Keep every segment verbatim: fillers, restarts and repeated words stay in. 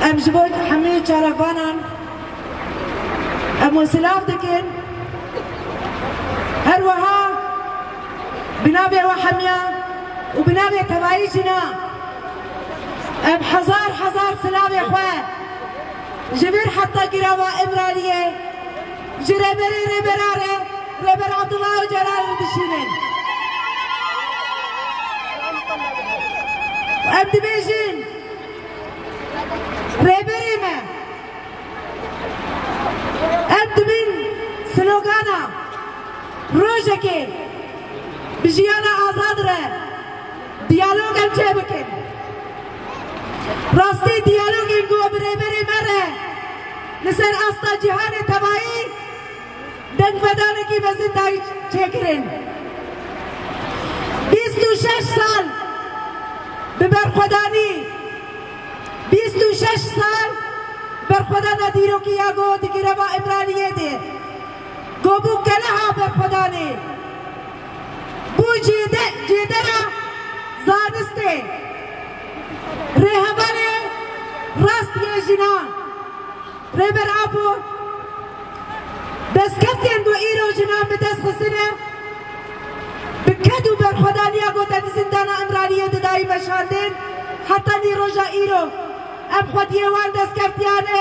Em ji bo hemî çalakvanan em we silav dikin. Her wiha bi navê we hemiya û bi navê tevayî jina em hezar hezar silavê xwe ji vir heta girava Îmraliyê ji rêberê rêbera re, Rêber Abdullah Ocalan re dişînin. Em dibêjin, rêberê me, em dibin slogana rojekê bi jiyana azad re diyalog em çêbikin. Rastî diyalogên ku bi rêberê me re li ser asta cîhanê tevayî dengvedanekî mezin dayî çêkirin. Bîst û şeş sal bi berxwedanî, bîst û şeş sal berxwedana dîrokî ya ku di girava Îmraliyê de ku bû keleha berxwedanê, bû cêde-, cêdera zanistê, rêhevalê rast yê jinan. Rêber Apo, destkeftên ku îro jinan bi dest xistine, bi ked û berxwedaniya ku te di zindana Îmraliyê de dayî veşandin, heta nî roja îro em xwediyê wan destkeftiyane,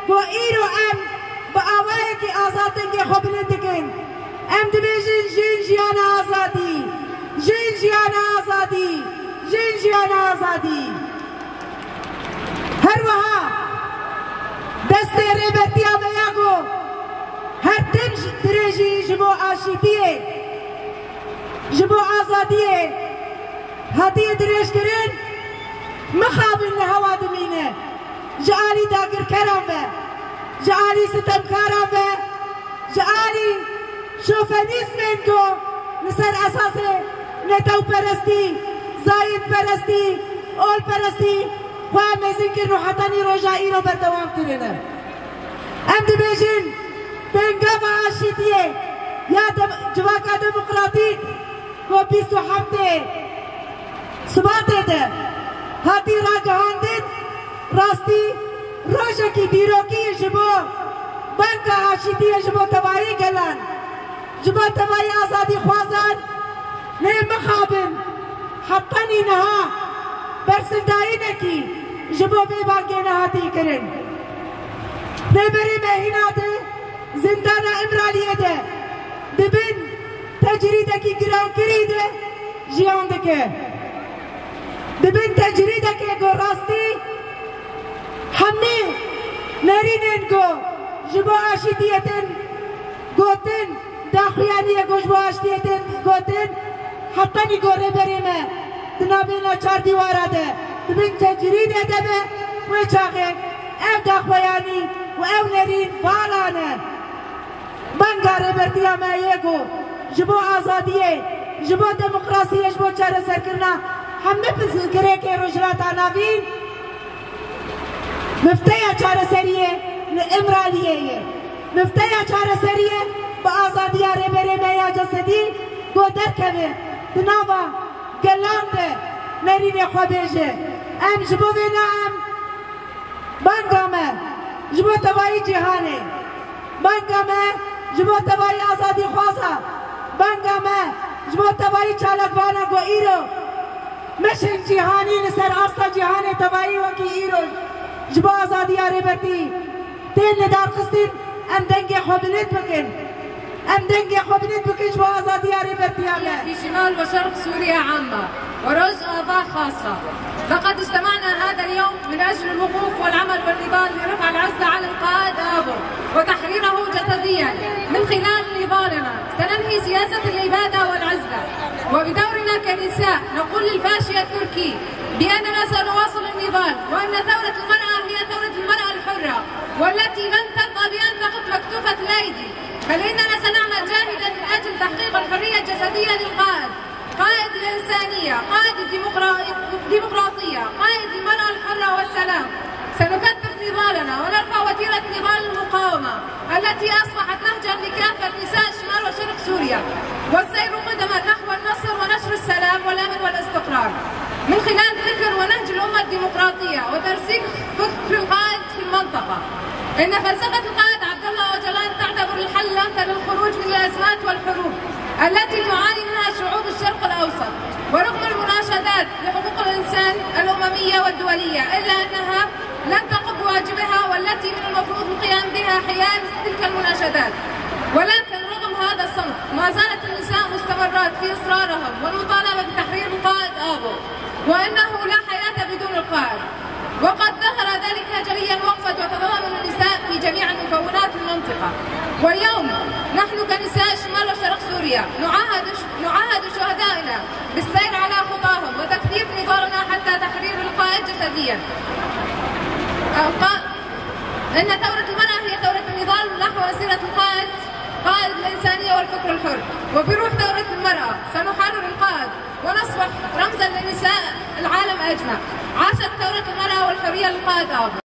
ku îro em bi awayekî azad dengê xwe bilind dikin. Em dibêjin, jin jiyana azadî, jin jiyana azadî, jin jiyana azadî. Her wiha destê rêbertiya me ya ku her tim ji dirêjî ji bo aşîtiyê, ji bo azadiyê hatiye dirêjkirin, mixabin li hewa dimîne. Ji alî dagirkeran ve, ji alî sitemkaran ve, ji alî şovenîzmên ku li ser esasê netewperestî, zayînperestî, olperestî xwe mezin kirin û heta nî roja îro berdewam kirine. Em dibêjin, pêngava aşîtiyê ya dem-, civaka demokratîk ku bîst û heftê Sibatê de hatî ragihandin, rastî rojekî dîrokî ye ji bo banga aşîtiyê, ji bo tevayî gelan, ji bo tevayî azadîxwazan. Lê mixabin, heta nî niha bersivdayînekî ji bo vê bangê nehatî kirin. Rêberê me hîna di zindana Îmraliyê de di bin tecrîdekî girawkirî de jiyan dike. Di bin tecrîdekê ku rastî hemî nerînên ku ji bo aşîtiyê tên gotin, daxuyaniyê ku ji bo aşîtiyê tên gotin, hetanî ku rêberê me di navbêna çar dîwara de di bin tecrîdê de be, wê çaxê ev daxuyanî û ew nerîn vala ne. Banga rêbertiya me yê ku ji bo azadiyê, ji bo demokrasiyê, ji bo çareserkirina hemî pirsgirêkê Rojhilata Navîn, mifteya çareseriyê li Îmraliyê ye. Mifteya çareseriyê bi azadiya rêberê me ya cesedî ku derkeve di nava gelan de nerînê xwe bêje. Em ji bo vê ne em Banga me ji bo tevayî cîhanê, banga me ji bo tevayî azadîxwaza, banga me ji bo tevayî çalakvana ku îro meşên cîhanî li ser asta cîhanê tevayî wekî îro ji bo azadiya rêbertî tên lidarxistin, em dengê xwe bilind bikin. Em dengê xwe bilind bikin ji bo azadiya rêbertiya me. في شمال وشرق سوريا عامة، ورجاء خاصة. لقد اجتمعنا هذا اليوم من أجل الوقوف والعمل والنضال لرفع العزلة عن القائد آبو وتحريره جسديا من خلال نضالنا. سننهي سياسة الإبادة والعزلة، وبدورنا كنساء نقول للفاشية التركي بأننا سنواصل النضال، وأن ثورة المرأة هي ثورة المرأة الحرة، والتي لن ترضى بأن تقف مكتوفة الأيدي. بل إننا سنعمل جاهدا من أجل تحقيق الحرية الجسدية للقائد، قائد الإنسانية، قائد الديمقرا-، الديمقراطية، قائد المرأة الحرة والسلام. سنكثف نضالنا ونرفع وتيرة نضال المقاومة التي أصبحت نهجا لكافة نساء شمال وشرق سوريا، والسير قدما نحو النصر ونشر السلام والأمن والاستقرار من خلال فكر ونهج الأمة الديمقراطية وترسيخ فكر القائد في المنطقة. إن فلسفة القائد عبد الله أوجلان تعتبر الحل الأمثل للخروج من الأزمات والحروب التي تعاني منها شعوب الشرق الأوسط، ورغم المناشدات لحقوق الإنسان الأممية والدولية، إلا أنها لم تقم بواجبها والتي من المفروض القيام بها حيال تلك المناشدات. ولكن رغم هذا الصمت، ما زالت النساء مستمرات في إصرارهم والمطالبة بتحرير القائد آبو، وأنه لا حياة بدون القائد. وقد ظهر ذلك جليا وقفة وتضامن النساء في جميع المكونات المنطقة. واليوم نحن كنساء شمال وشرق سوريا نعاهد، نعاهد شهدائنا بالسير على خطاهم وتكثيف نضالنا حتى تحرير القائد جسديا. القا-، إن ثورة المرأة هي ثورة النضال نحو مسيرة القائد، قائد الإنسانية والفكر الحر. وبروح ثورة المرأة سنحرر القائد ونصبح رمزا لنساء العالم أجمع. عاشت ثورة المرأة والحرية للقائد آبو.